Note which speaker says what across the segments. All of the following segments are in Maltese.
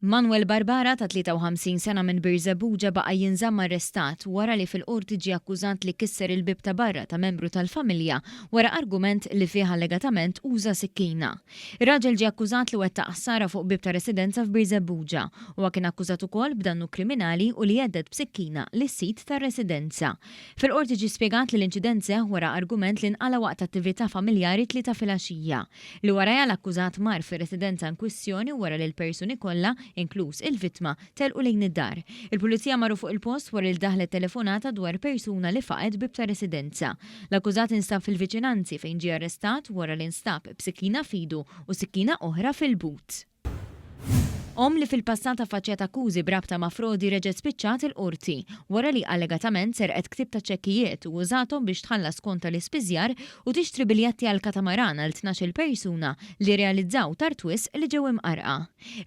Speaker 1: Manuel Barbara ta' 53 sena minn Birżebbuġa baqa' jinżamm arrestat wara li fil-Qorti ġie akkużat li kisser il-bieb ta' barra ta' membru tal-familja wara argument li fih allegatament uża sikkina. Ir-raġel ġie akkużat li wettaq ħsara fuq bieb ta' residenza f'Birżebbuġa. Huwa kien akkużat ukoll b'dannu kriminali u li hedded b'sikkina lis-sid tar-residenza. Fil-Qorti ġie spjegat li l-inċident seħħ wara argument li nqala' waqt attività familjari t-Tlieta filgħaxija. Li warajha l-akkużat mar fir-residenza inkwistjoni wara li l-persuni kollha, inkluż il-vittma, telqu lejn id-dar. Il-Pulizija marru fuq il-post wara li daħlet telefonata dwar persuna li faqgħet bieb ta' residenza. L-akkużat instab fil-viċinanzi fejn ġie arrestat wara li nstab b'sikkina f'idu u sikkina oħra fil-but. Omm li fil-passat affaċċjat akkużi b'rabta ma' frodi reġgħet spiċċat il-Qorti wara li allegatament serqet ktieb ta' ċekkijiet u użathom biex tħallas kont tal-ispiżjar u tixtri biljetti għal katamaran għal 12-il persuna li rrealizzaw tard wisq li ġew imqarrqa.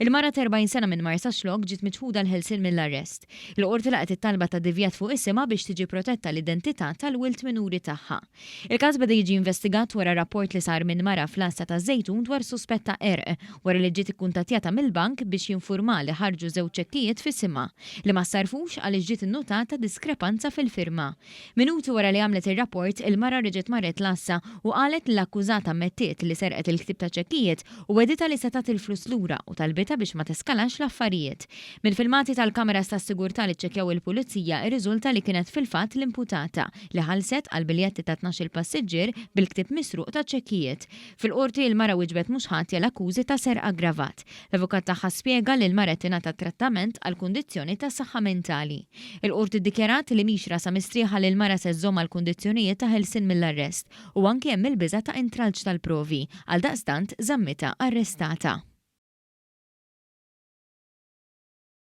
Speaker 1: Il-mara t'40 sena minn Marsaxlokk ġiet miċħuda l-ħelsien mill-arrest. Il-Qorti laqgħet it-talba ta' divjett fuq isimha biex tiġi protetta l-identità tal-wild minuri tagħha. Il-każ beda jiġi investigat wara rapport li sar minn mara fl-għassa taż-Żejtun dwar suspett ta' qerq, wara li ġiet ikkuntattjata mill-bank biex jinfurmaha li ħarġu żewġ ċekkijiet f'isimha, li ma ssarrfux għaliex ġiet innutata diskrepanza fil-firma. Minuti wara li għamlet ir-rapport, il-mara reġgħet marret l-għassa u qalet li l-akkużata ammettiet li serqet il-ktieb ta' ċekkijiet u wegħditha li se tagħti l-flus lura u talbitha biex ma teskalax l-affarijiet. Mill-filmati tal-kameras tas-sigurtà li ċċekkjaw il-Pulizija irriżulta li kienet fil-fatt l-imputata li ħallset għal biljetti ta' 12-il passiġġier bil-ktieb misruq ta' ċekkijiet. Fil-Qorti il-mara wieġbet mhux ħatja l-akkużi ta' serq aggravat. L-avukat tagħha spjega li l-mara qed tingħata trattament għal kundizzjoni ta' saħħa mentali. Il-Qorti ddikjarat li mhix rasha mistrieħa li l-mara se żżomm għall-kundizzjonijiet ta' ħelsien mill-arrest u anki hemm il-biża' ta' intralċ tal-provi, għaldaqstant żammitha arrestata.